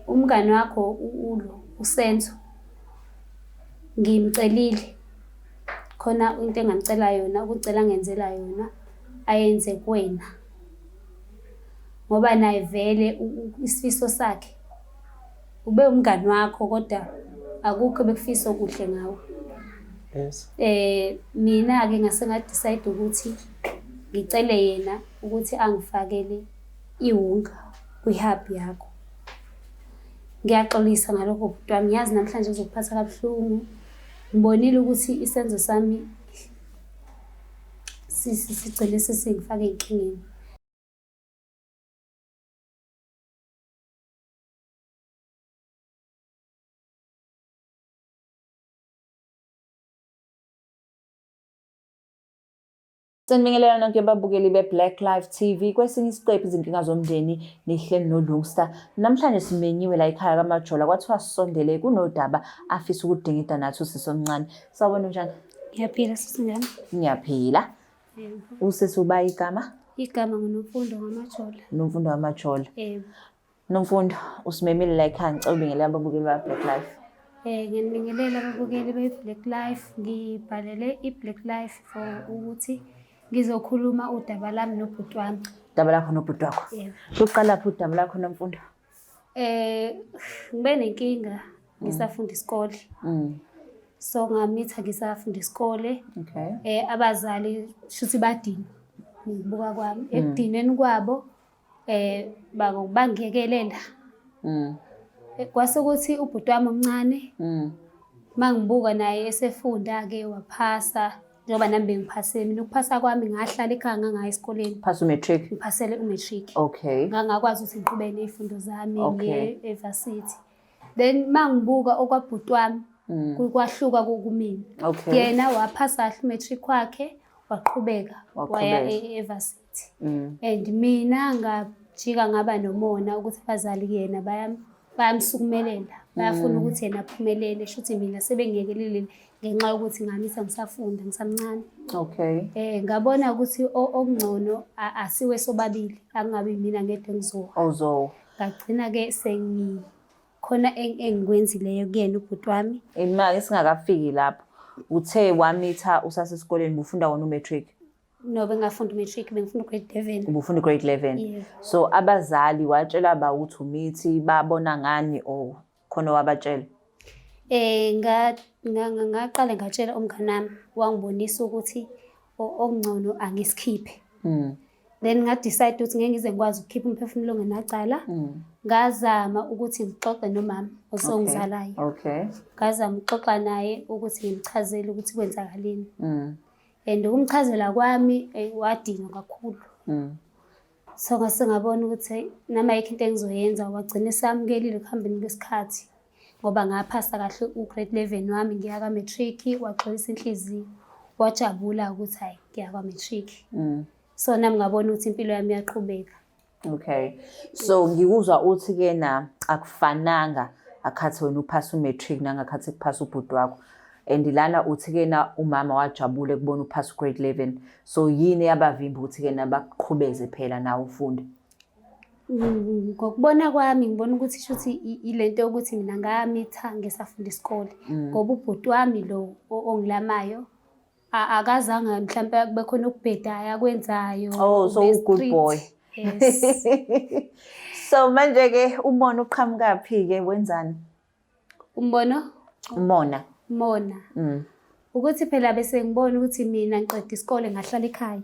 Umngani wakho ulo uSenzo ngimcelile khona into engamcela yona ukucela angenzela yona ayenze kuwena. Ngoba naye vele isifiso sakhe ube umngani wakho kodwa akukho ebekufisa okuhle ngawe. Yes. Mina-ke ngase nga-decide ukuthi ngicele yena ukuthi angifakele iwunga kwi-hub yakho. Ngiyaxolisa ngalokho bhuti wami, ngiyazi namhlanje kuzokuphatha kabuhlungu. Ngibonile ukuthi isenzo sami sigcine sesingifaka ey'nkingeni. Sanibingelela nonke babukeli be-Black Life TV. Kwesinye isiqephu izinkinga zomndeni nihleli noLungsta. Namhlanje simenyiwe la ekhaya kaMajola kwathiwa sisondele kunodaba afisa ukudingida nathi usisi omncane. Sawubona, unjani? Ngiyaphila sisi, njani? Ngiyaphila. Yebo. Usisi uba igama? Igama nguNomfundo waMajola. Nomfundo waMajola. Yebo. Nomfundo, usimemile la ekhaya, ngicela ubingelele ababukeli ba-Black Life. Ngiyanibingelela ababukeli be-Black Life. Ngibhalele i-Black Life for ukuthi ngizokhuluma udaba lami nobhuti wami. Udaba lakho nobhuti wakho. Yebo. Luqalaphi udaba lakho, Nomfundo? Ngibe nenkinga ngisafunda isikole. So ngamitha ngisafunda isikole. Abazali shuthi badinwa ngokubuka kwami. Ekudinweni kwabo bangiyekelela. Kwase kuthi ubhuti wami omncane mangibuka naye esefunda-ke waphasa njengoba nami bengiphasile. Mina ukuphasa kwami ngahlala ekhaya ngangaya esikoleni. Phasa u-matric? Ngiphasele u-matric. Okay. Ngangakwazi ukuthi ngiqhubeke ney'fundo zami Okay. ngiye e-varsity. Then mangibuka okwabhuti wami kwahluka kumina. Okay. Yena waphasa kahle u-matric wakhe waqhubeka waya Waqhubeka. e-varsity. And mina ngajika ngaba nomona ukuthi abazali kuyena bayamsukumelela, bayafuna ukuthi yena aphumelele, shuthi mina sebengiyekelile ngenxa yokuthi ngamitha ngisafunda ngisamncane. Okay. Ngabona ukuthi okungcono asiwe sobabili, akungabi mina ngedwa engizowa. Ozowa. Ngagcina ke sengi khona engikwenzileyo kuyena ubhuti wami. Imali singakafiki lapho. Uthe wamitha usasesikoleni, ubufunda wona u-matric? No, bengafunda u-matric, bengifunda u-grade 11. Ubufunda u-grade 11. Yeah. So abazali watshela ba ukuthi umithi, babona ngani or khona wabatshela? Ngaqale ngatshela umngani wami, wangibonisa ukuthi okungcono angisikhiphe. Then nga-decide ukuthi ngeke ngize ngikwazi ukukhipha umphefumulo ongenacala. Ngazama ukuthi ngixoxe nomama osongizalayo. Okay. Ngazama ukuxoxa naye ukuthi ngimchazele ukuthi kwenzakaleni. And ukumchazela kwami wadinwa kakhulu. So ngase ngabona ukuthi hey, nami ayikho into engizoyenza, wagcina esamukelile ekuhambeni kwesikhathi. Ngoba ngaphasa kahle u-grade 11 wami ngiya ka-matric, waxolisa inhliziyo. Wajabula ukuthi hayi ngiya kwa-matric. So nami ngabona ukuthi impilo yami iyaqhubeka. Okay. So ngikuzwa uthi ke na akufananga akhathi wena uphasa u-matric nangakhathi kuphasa ubhuti wakho. And lana uthi ke na umama wajabula ekubona uphasa u-grade 11. So yini yabavimba ukuthi ke na bakuqhubeze phela nawe ufunde? Ngokubona kwami ngibona ukuthi shuthi ilento yokuthi mina ngamitha ngisafunda isikole. Ngoba ubhuti wami lo ongilamayo akazange mhlampe kube khona ukubhedayo akwenzayo. Oh, so ube u-good strict. boy. Yes. So manje ke umona uqhamuka phi ke, wenzani? Umbono? Umona. Umona. Ukuthi phela bese ngibona ukuthi mina ngiqeda isikole ngahlala ekhaya.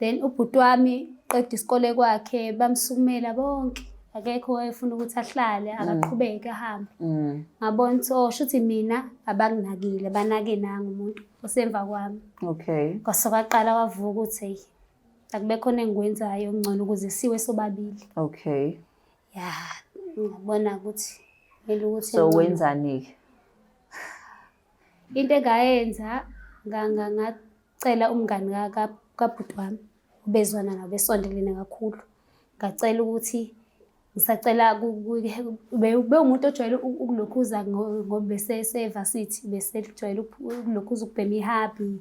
Then ubhuti wami qeda isikole kwakhe bamsukumela bonke. Akekho owayefuna ukuthi ahlale, akaqhubeke ahambe. Ngabona ukuthi oh shuthi mina abanginakile, banake nangu umuntu osemva kwami. Okay. Kwase kwaqala kwavuka ukuthi hey akube khona engikwenzayo okungcono ukuze siwe sobabili. Okay. Ya, ngabona ukuthi kumele ukuthi So ngcono. wenzani ke? Into engayenza ngacela umngani kabhuti wami ubezwana nabo besondelene kakhulu. Ngacela ukuthi ngisacela bewumuntu ojwayele ukulokhuza ngoba bese-varsity, besejwayele ukulokhuza ukubhema ihabi,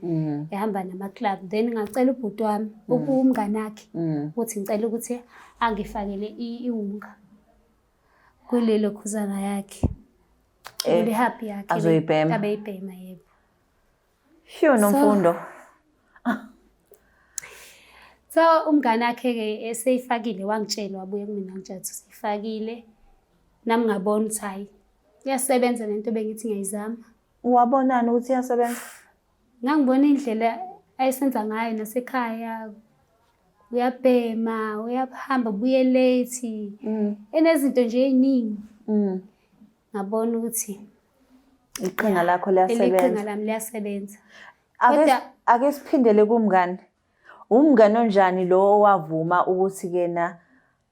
ehamba nama-club. Then ngacela ubhuti wami, umngani wakhe, ukuthi ngicela ukuthi angifakele iwunga. Kulelo khuzana yakhe. Kule hubby yakhe. Azoyibhema. Abeyibhema yebo. Sho Nomfundo. So umngane wakhe-ke eseyifakile wangitshela wabuya kumina wangitshela ukuthi useyifakile. Nami ngabona ukuthi hhayi iyasebenza lento bengithi ngiyayizama. Wabonani ukuthi iyasebenza? Ngangibona indlela ayesenza ngayo nasekhaya. Uyabhema, uyahamba ubuye late. Enezinto nje ey'ningi. Ngabona ukuthi Iqhinga lakho liyasebenza. Iqhinga lami liyasebenza. Ake siphindele kumngani. Umngani onjani lo owavuma ukuthi kena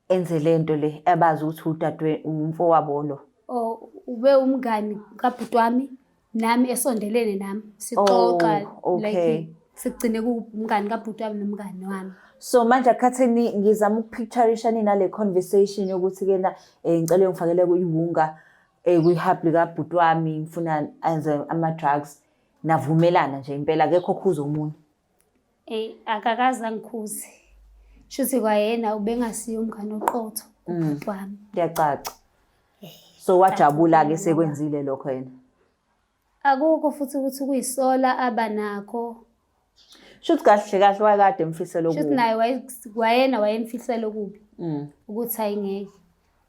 enze lento le abazi ukuthi udadwe umfowabo lo? Oh, ube umngani kabhuti wami nami esondelene nami sixoxa. Oh, okay. Like sigcine kuwumngani kabhuti wami nomngani wami. So manje akhatheni ngizama ukupictureisha nina le conversation yokuthi kena ngicela ungifakele kuyiwunga kwi-hub likabhuti wami ngifuna enze ama-drugs, navumelana nje impela akekho okhuza omunye. Akakaze angikhuze. Shuthi kwayena ubengasiye umngane oqotho ubhuti wami. Kuyacaca. So wajabula-ke sekwenzile lokho yena. Akukho futhi ukuthi kuyisola abanakho. Shuthi kahle kahle wayekade emfisela okubi. Shuthi naye wayena wayemfisela okubi. Ukuthi ayingeke.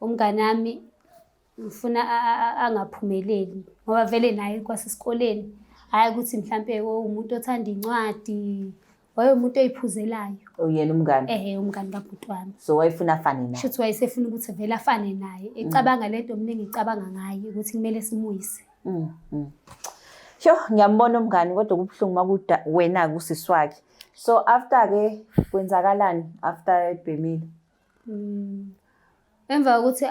Umngane wami ngifuna angaphumeleli ngoba vele naye kwasesikoleni hhayi ukuthi mhlampe umuntu othanda incwadi, wayewumuntu oyiphuzelayo. Uyena umngane? Ehhe, umngane kabhuti wami. So wayefuna afane naye? Shuthi wayesefuna ukuthi vele afane naye. Ecabanga lento mina engicabanga ngaye ukuthi kumele simuyise. Sho, ngiyambona umngane kodwa kubuhlungu makuda wena kusisi wakhe. So after ke kwenzakalani after ebhemile? Emva kokuthi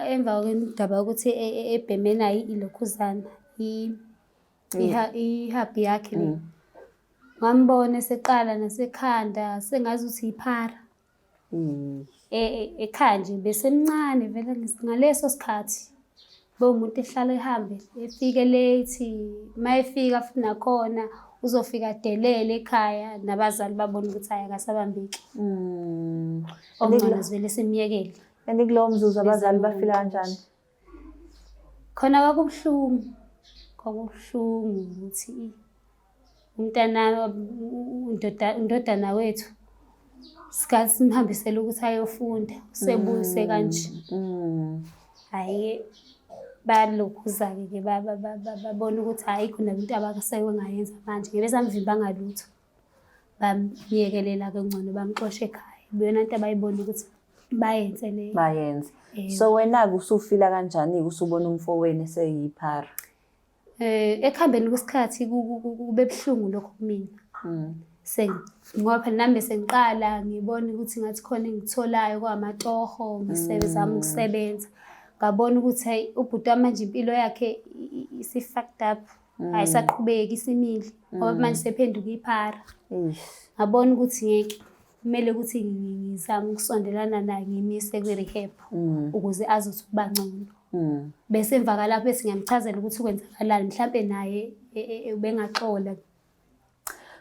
emva kwendaba yokuthi ebheme naye ilokhuzana i-hubby yakhe le. Ngambona eseqala nasekhanda sengazi ukuthi iphara. Ekhaya nje besemncane vele ngaleso sikhathi. Bewumuntu ehlala ehambe efike late, uma efika futhi nakhona uzofika adelele ekhaya nabazali babone ukuthi hhayi akasabambeki. Okungcono sivele simyekele. And kulowo mzuzu abazali bafila kanjani? Khona kwakubuhlungu, kwakubuhlungu ukuthi umntana indodana wethu sika simhambisele ukuthi ayofunda usebuyise kanje. Hhayi-ke balokhuza-ke ke babona ukuthi hhayi khona into abasebengayenza manje ngeke besamvimbanga lutho. Bamyekelela-ke ngcono bamxosha ekhaya. Iyona nto abayibona ukuthi bayenze leyo. Bayenze. So wena-ke usufila kanjani-ke usubona umfowenu eseyiphara? Ekuhambeni kwesikhathi kube buhlungu lokho kumina. Ngoba phela nami bese ngiqala ngibona ukuthi ngathi khona engikutholayo kwamatoho ngisebenzama ukusebenza. Ngabona ukuthi hayi ubhuti wami manje impilo yakhe isi-fucked up. Ayisaqhubeki isimile ngoba manje sephenduka iphara. Ngabona ukuthi ngeke kumele ukuthi ngizame ukusondelana naye ngimise kwi-rehab ukuze azothi ukuba ngcono. Bese emva kwalapho bese ngiyamchazela ukuthi kwenzakalani mhlampe naye ubengaxola.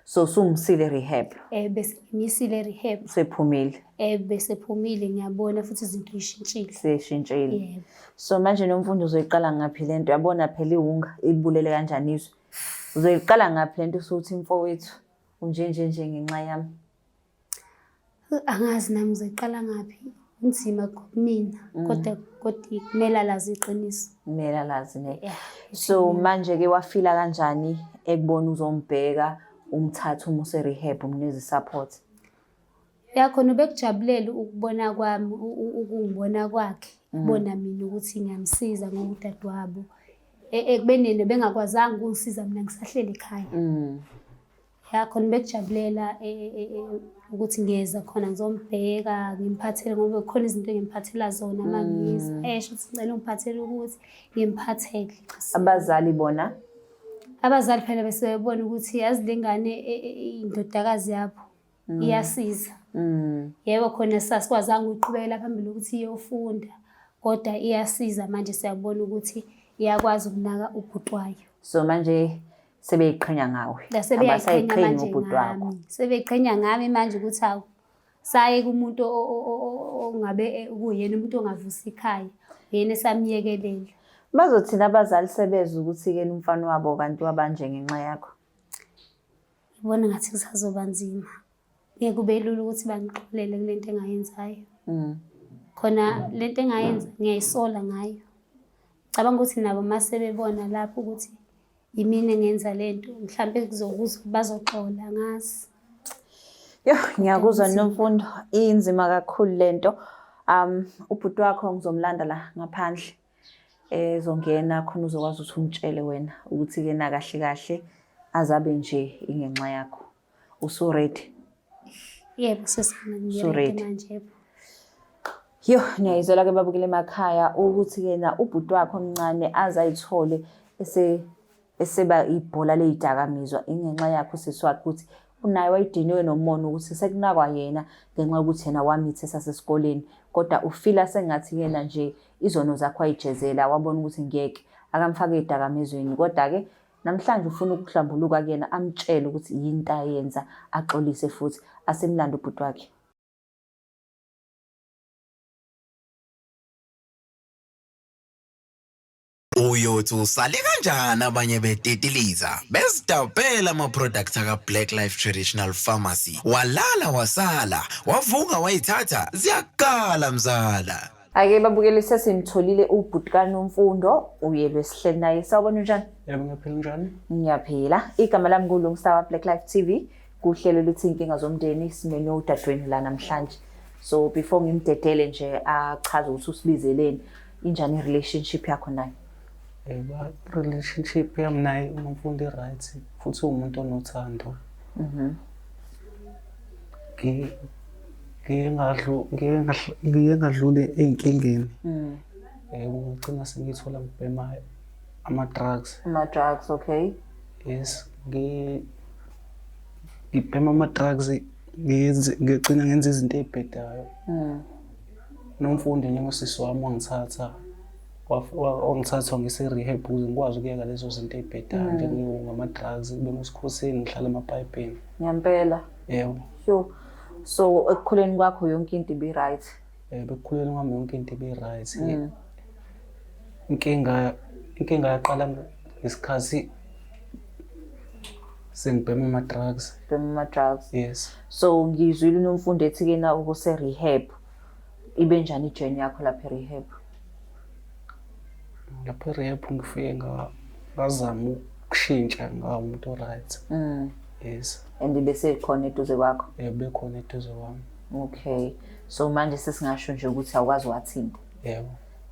So sumsile rehab? Bese ngimisile rehab. Sephumile? Bese phumile ngiyabona futhi izinto zishintshile. Seshintshile. Yebo. So manje Nomfundo uzoyiqala ngaphi lento? Yabona phela iwunga ibulele kanjani izwe. Uzoyiqala ngaphi lento usuthi mfowethu unje nje nje ngenxa yami? Angazi nami ngizoyiqala ngaphi. Kunzima kumina kodwa kodwa kumele alazi iqiniso. Kumele alazi ne. Yeah. So manje ke wafila kanjani ekubona uzombheka umthatha umuse rehab umnikeze support? Ya khona ubekujabulela ukubona kwami ukungibona kwakhe, ukubona mina ukuthi ngiyamsiza ngoba udadewabo ekubeni bengakwazanga ukungisiza mina ngisahleli ekhaya. Ya khona bekujabulela ukuthi ngiyeza khona ngizombheka ngimphathele ngoba kukhona izinto engimphathela zona uma ngiza. Esho ukuthi ngicela ungiphathele ukuthi ngimphathele. Abazali bona? Abazali phela bese bebona ukuthi yazi le ngane indodakazi yabo iyasiza. Yebo khona sasikwazanga ukuqhubekela phambili ukuthi iyofunda kodwa iyasiza manje siyabona ukuthi iyakwazi ukunaka ubhuti wayo. So manje sebeyiqhenya ngawe. Sebeyayiqhenya Abasayiqhenyi manje ngobhuti wakho. ngami. Sebeyiqhenya ngami manje ukuthi awu saye kumuntu ongabe kuyena umuntu ongavusa ikhaya. Yena esamyekelela. Bazothini abazali sebezwa ukuthi-ke umfana wabo kanti wabanje ngenxa yakho? Ngibona ngathi kusazoba nzima. Ngeke kube lula ukuthi bangixolele kule nto engayenzayo. Khona le nto engayenza ngiyayisola ngayo. Ngicabanga ukuthi nabo uma sebebona lapho ukuthi yimina engenza le nto mhlampe bazoxola angazi. Yo, ngiyakuzwa Nomfundo, inzima kakhulu lento. Ubhuti wakho ngizomlanda la ngaphandle. Ezongena khona uzokwazi ukuthi umtshele wena ukuthi ke na kahle kahle azabe nje ingenxa yakho. Usu ready? Yebo, sesiready manje yebo. Yo, ngiyayizwela ke babukele emakhaya ukuthi yena ubhuti wakhe omncane aze ayithole ese eseba ibhola lezidakamizwa ingenxa yakhe usisi wakhe ukuthi unaye wayediniwe nomona ukuthi sekunakwa yena ngenxa yokuthi yena wamitha esasesikoleni kodwa ufila sengathi yena nje izono zakhe wayijezela wabona ukuthi ngeke akamfake ezidakamizweni kodwa-ke Namhlanje ufuna ukuhlambuluka kuyena amtshele ukuthi yini into ayenza axolise futhi asemlande ubhuti wakhe. Uyothi usale kanjani abanye betitiliza bezidabhela ama-product aka-Black Life Traditional Pharmacy walala wasala wavuka wayithatha ziyakala mzala. Ake babukele sesimtholile ubhuti kaNomfundo uyelwe sihleli naye. Sawubona unjani? Yebo ngiyaphila unjani? Ngiyaphila. Igama lami nguLungisa wa Black Life TV kuhlelo luthi inkinga zomndeni simenywe udadewenu la namhlanje. So before ngimdedele nje achaze ukuthi usibizeleni injani relationship yakho naye? Yebo relationship yami naye uNomfundo i-right futhi uwumuntu onothando. Mhm. Ngike ngike ngadlula ey'nkingeni. Ngagcina sengiy'thola ngibhema ama-drugs. Ama-drugs, okay. Yes, ngibhema ama-drugs ngigcina ngenza izinto ey'bhedayo. Nomfundi njengosisi wami wangithatha wangithatha ngise-rehab ukuze ngikwazi ukuyeka lezo zinto ey'bhedayo njengama-drugs, bengusikhosini ngihlala emapayipini. Ngempela. Yebo. Sure. So ekukhuleni kwakho yonke into ibi-right? Yebo, ekukhuleni kwami yonke into ibi-right. Inkinga inkinga yaqala ngesikhathi sengibhema ama-drugs. Bhema ama-drugs. Yes. So ngizwile uNomfundo ethi-ke na ukuse-rehab. Ibe njani i-journey yakho lapha e-rehab? Lapha e-rehab ngifike ngazama ukushintsha ngawumuntu o-right. Yes. And bese khona eduze kwakho? Yebo, bekhona eduze kwami. Okay. So manje sesingasho nje ukuthi awukwazi wathinta. Yebo.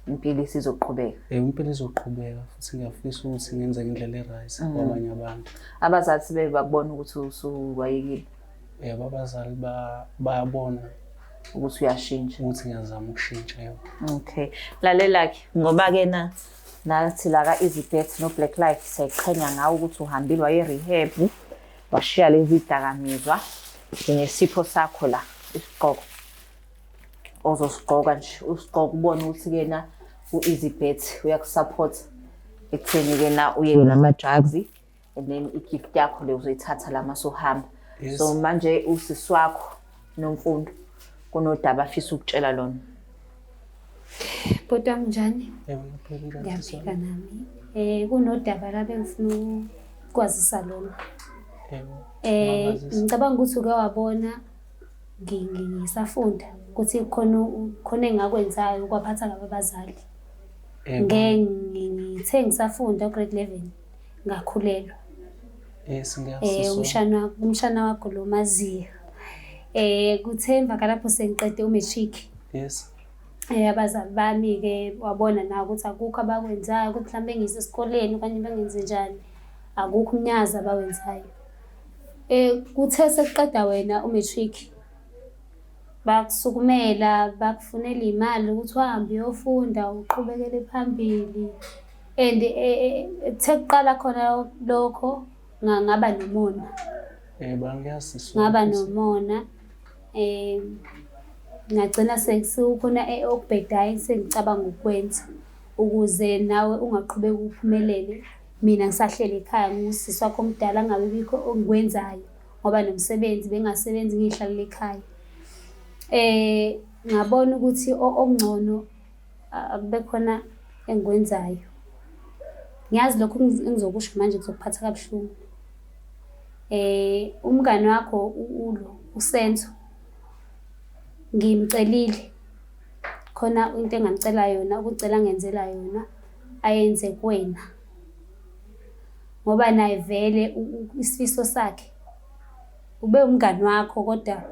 Impilo isizoqhubeka. Yebo, impilo izoqhubeka futhi ngiyafisa ukuthi ngenze ngendlela e-right kwabanye abantu. Abazali sebeke bakubona ukuthi usuwayekile? Yebo, abazali bayabona ukuthi uyashintsha. Ukuthi ngiyazama ukushintsha, yebo. Okay. Lalela-ke ngoba-ke na nathi la ka-Easy Bet no-Black Life siyayiqhenya ngawo ukuthi uhambile waye rehab washiya lezi dakamizwa nginesipho sakho la isigqoko ozosigqoka nje usigqoka ubone ukuthi-ke na u-Easy Bet uyakusupport ekutheni-ke na uye nama-drugs and then i-gift yakho le uzoyithatha la masuhamba. Yes. So manje usisi wakho Nomfundo kunodaba afisa ukutshela lona. Bhuti wami njani? Yebo, ngiyaphila unjani sisi Ngiyaphila wami? nami. Kunodaba la bengifuna ukwazisa lona. Yebo. Eh Ungangazisa. ngicabanga ukuthi uke wabona ngisafunda ukuthi khona khona engakwenzayo kwaphatha kabi abazali. Yebo. Ngeke ngithe ngisafunda grade 11 ngakhulelwa. Yes, ngiyaziswa. Umshana wakho lo maziyo. Kuthe emva kalapho sengiqede u-matric. Yes. Abazali bami ke wabona na ukuthi akukho abakwenzayo ukuthi mhlambe ngise esikoleni okanye bengenze njani. Akukho umnyazi abawenzayo. Kuthe sekuqeda wena u-matric bakusukumela bakufunela imali ukuthi uhambe uyofunda uqhubekele phambili. And kuthe kuqala khona lokho ngaba nomona. Yebo, ngiyaziswa. Ngaba nomona. Ngagcina sekukhona okubhedayo sengicabanga ukukwenza ukuze nawe ungaqhubeki uphumelele. Mina ngisahleli ekhaya ngusisi wakho omdala kungabi bikho engikwenzayo ngoba nomsebenzi bengasebenzi ngiy'hlalele ekhaya. Ngabona ukuthi okungcono Akube khona engikwenzayo. Ngiyazi lokhu engizokusho manje kuzokuphatha kabuhlungu. Umngani wakho ulo uSenzo ngimcelile khona into engamcela yona ukucela angenzela yona ayenze kuwena. Ngoba naye vele isifiso sakhe ube umngani wakho kodwa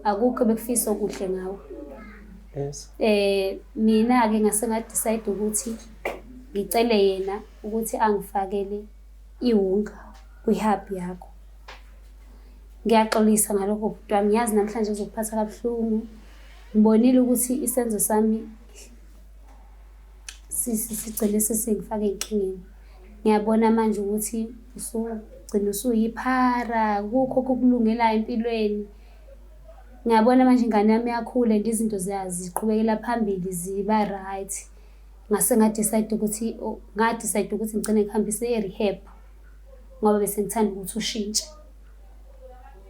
akukho ebekufisa okuhle ngawe. Yes. Mina-ke ngase nga-decide ukuthi ngicele yena ukuthi angifakele iwunga kwi-hub yakho. Ngiyaxolisa ngalokho bhuti wami, ngiyazi namhlanje kuzokuphatha kabuhlungu. Ngibonile ukuthi isenzo sami sigcine sesingifaka ey'nkingeni. Ngiyabona manje ukuthi usugcina usuyiphara, akukho okukulungelayo empilweni. Ngiyabona manje ingane yami iyakhula and izinto ziqhubekela phambili ziba right. Ngase nga-decide ukuthi nga-decide ukuthi ngigcine ngihambise e-rehab ngoba bese ngithanda ukuthi ushintshe.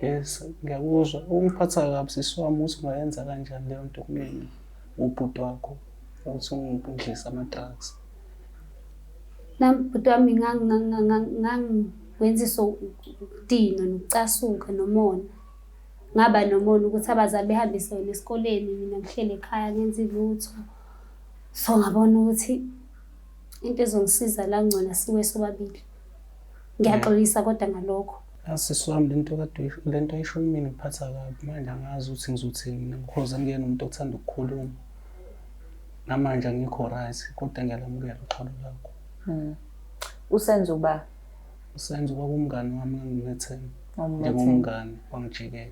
Yes, ngiyakuzwa. Ukungiphatha kabi sisi wami ukuthi ungayenza kanjani leyo nto kumina, ubhuti wakho, ukuthi ungidlise ama-drugs. Nami bhuti wami ngangiwenziswa ukudinwa nokucasuka nomona. Ngaba nomona ukuthi abazali behambise wena esikoleni mina ngihleli ekhaya ngenzi lutho. So ngabona ukuthi into ezongisiza la ngcono siwe sobabili. Ngiyaxolisa kodwa ngalokho. Yazi sisi wami lento kade lento ayisho kumina ngiphatha kabi manje angazi ukuthi ngizothini mina because angiyena umuntu othanda ukukhuluma. Namanje angikho right kodwa ngiyalamukela uxolo lakho. Usenzo uba? Usenzo kwakumngani wami engangimethemba. Wawumethemba. Njengomngani wangijikela.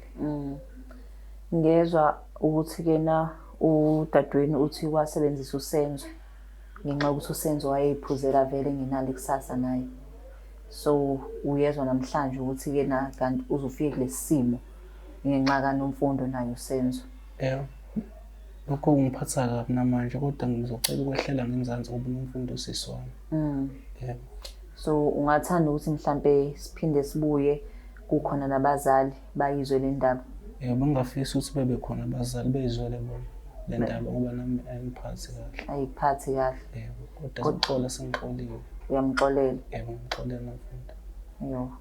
Ngezwa ukuthi kena udadewenu uthi wasebenzisa uSenzo ngenxa yokuthi uSenzo wayeyiphuzela vele engenalo ikusasa naye. So uyezwa namhlanje ukuthi kena kanti uzofika kulesi simo ngenxa kaNomfundo naye uSenzo. Yebo. Lokho kungiphatha kabi namanje kodwa ngizocela ukwehlela ngenzansi ngoba uNomfundo usisi wami. Yebo. So ungathanda ukuthi mhlampe siphinde sibuye kukhona nabazali bayizwe le ndaba? Yebo, ngingafisa ukuthi bebe khona abazali beyizwele bona le ndaba ngoba nami ayingiphathi kahle. Ayikuphathi kahle. Yebo, kodwa sengixola sengixolile. Uyamxolela? Yebo, ngimxolela Nomfundo. Yo.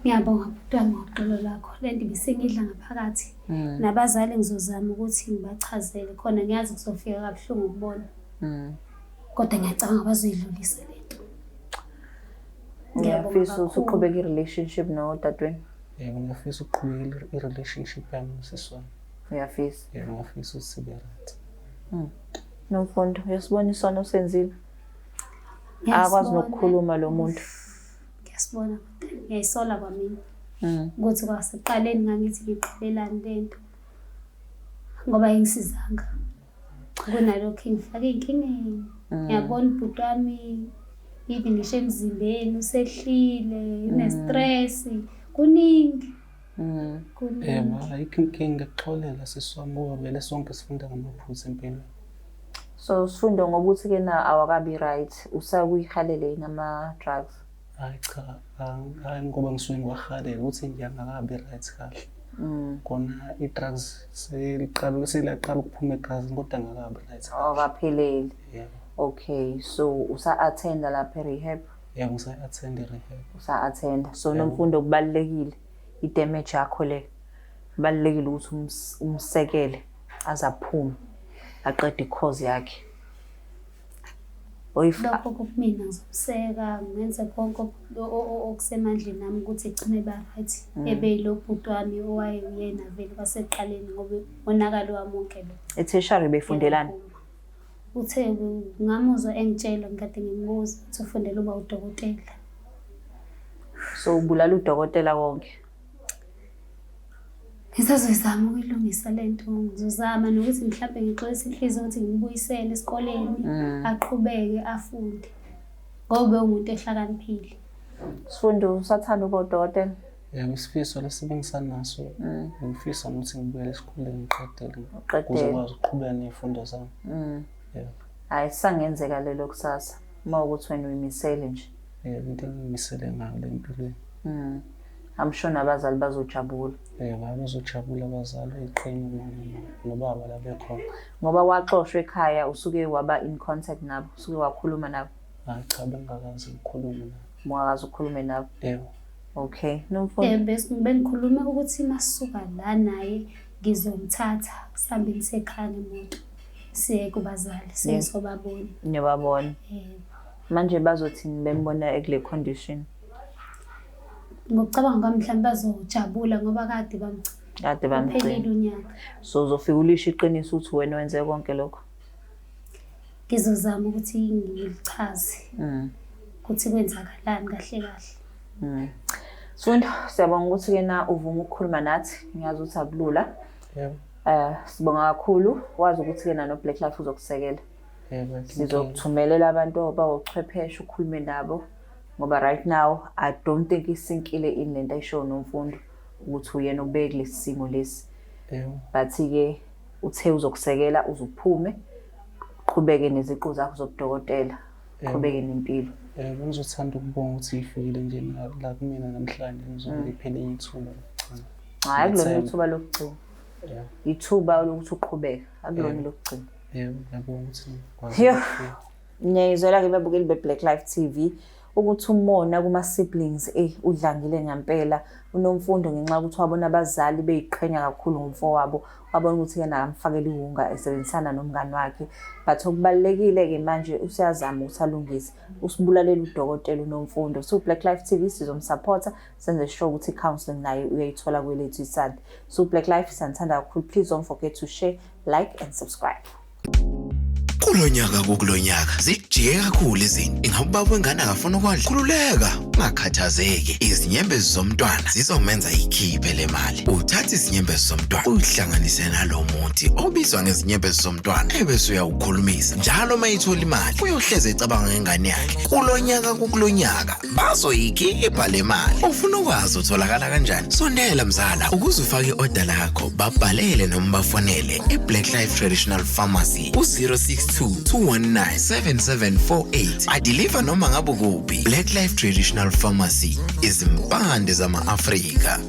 Ngiyabonga bhuti wami ngoxolo lwakho. Le nto ibisingidla ngaphakathi. Nabazali ngizozama ukuthi ngibachazele khona ngiyazi kuzofika kabuhlungu ukubona. Kodwa ngiyacabanga bazoyidlulisa le nto. Ngiyabonga Uyafisa ukuthi kakhulu. uqhubeke i-relationship nodadewenu? Yebo, ngiyafisa ukuqhubeka i-relationship yami nosisi wami. Uyafisa? Yebo, ngiyafisa ukuthi sibe right. Nomfundo, uyasibona isono osenzile? Akwazi Ngiyasibona. nokukhuluma lo muntu. Ngiyasibona kodwa ngiyayisola kwamina. Ukuthi kwasekuqaleni ngangithi ngiqhelelani le nto ngoba ayingisizanga. Kunalokho ingifake ey'nkingeni. Ngiyabona ubhuti wami even ngisho emzimbeni usehlile, une-stress, kuningi. Kuningi. Yebo, ayikho inkinga kuxolela sisi wami ngoba vele sonke sifunda ngamaphutha empilweni. So sifundo ngokuthi ke na awakabi right, usakuyihalele yini ama-drugs? Hayi cha, hayi ngoba ngisuke ngiwahalela ukuthi nje angakabi right kahle. Kona i-drugs seliqala seliyaqala ukuphuma egazini kodwa angakabi right kahle. Awakapheleli. Yebo. Okay, so usa-attenda lapha e-rehab? Yebo, ngisa-attend i-rehab. Usa-attenda. So Yebo. Nomfundo kubalulekile i-damage yakho le. Kubalulekile ukuthi umsekele aze aphume aqede i-course yakhe. Lokho kumina ngizomseka ngenze konke okusemandleni ami ukuthi egcine eba right. Ebe yilo bhuti wami owayewuyena vele kwasekuqaleni ngoba umonakalo wami wonke lo. E-tertiary befundelani? Uthe ngamuzwa engitshela ngikade ngimbuza ukuthi ufundela uba udokotela. So ubulala udokotela wonke. Ngisazoyizama ukuyilungisa le nto. Ngizozama nokuthi mhlampe ngixolise inhliziyo ukuthi ngimubuyisele esikoleni aqhubeke afunde. Ngoba ubewumuntu ehlakaniphile. Sifundo usathanda ukuba udokotela? Yebo, isifiso lesi bengisanaso. Ngifisa nokuthi ngibuyele esikoleni ngiqedele Uqedele. ukuze ngikwazi ukuqhubeka ney'fundo zami. Yebo. Hayi sisangenzeka lelo kusasa uma ukuthi wena uyimisele nje. Yebo, into engiyimisele ngayo le empilweni. I'm sure nabazali bazojabula. Yebo, bazojabula abazali, uyiqhenya umama nobaba la bekhona. Ngoba waxoshwa ekhaya usuke waba in contact nabo, usuke wakhuluma nabo? Hayi cha, bengingakaze ngikhulume nabo. Ungakaze ukhulume nabo? Yebo. Okay. Nomfundo? Bengikhulume ukuthi masuka la naye ngizomthatha sihambe ngisekhaya ngemoto siye kubazali sisobabona. Niyobabona. Yebo. Manje bazothini bembona ekule condition? Ngokucabanga kwami mhlawumbe bazojabula ngoba kade bamgcina. Kade bamgcina. Kuphelile unyaka. So uzofika ulisho iqiniso ukuthi wena wenze konke lokho? Ngizozama ukuthi ngilichaze. Ukuthi kwenzakalani kahle kahle. Sifundo, siyabonga ukuthi ke na uvuma ukukhuluma nathi. Ngiyazi ukuthi akulula. Yebo. Sibonga kakhulu. Wazi ukuthi ke na no Black Life uzokusekela. Yebo. Sizokuthumelela abantu abawochwepheshe ukhulume nabo. Ngoba right now I don't think isinkile in lento ayisho Nomfundo ukuthi uyena ubeke kulesi simo lesi. Yebo. But ke uthe uzokusekela uzuphume uqhubeke neziqu zakho zobudokotela, uqhubeke nempilo. Yebo, ngizothanda ukubonga ukuthi ngifikile nje la kumina namhlanje, ngizongiphela ithuba lokugcina. Hayi, akulona ithuba lokugcina. Yebo. Ithuba lokuthi uqhubeke, akulona lokugcina. Yebo, ngiyabonga ukuthi ngikwazi. Yo. Ngiyayizwela ke babukeli be-Black Life TV ukuthi umona kuma-siblings udlangile ngempela. UNomfundo ngenxa yokuthi wabona abazali beyiqhenya kakhulu ngomfowabo, wabona ukuthi yena akamfakele iwunga esebenzisana nomngani wakhe. But okubalulekile-ke manje useyazama ukuthi alungise, usibulalela udokotela uNomfundo. So Black Life TV sizomsupporta, senze sure ukuthi i-counselling naye uyayithola kwelethu isandla. So Black Life siyanithanda kakhulu. Please don't forget to share, like and subscribe. Kulonyaka kukulonyaka zijike kakhulu izinto. Ingabe ubaba wengane akafuna ukondla? Khululeka, ungakhathazeki. Izinyembezi zomntwana zizomenza ikhiphe le mali. Uthatha izinyembezi zomntwana uyihlanganise nalo muthi obizwa ngezinyembezi zomntwana ebese uyawukhulumisa. Njalo uma ethola imali uyohleze ecabanga ngengane yakhe. Kulonyaka kukulonyaka bazoyikhipha le mali. Ufuna ukwazi utholakala kanjani? Sondela mzala ukuze ufake i-order lakho, babhalele noma bafonele e-Black Life Traditional Pharmacy ku-062 219 7748. Adeliver noma ngabe kuphi. Black Life Traditional Pharmacy, izimpande zama-Afrika.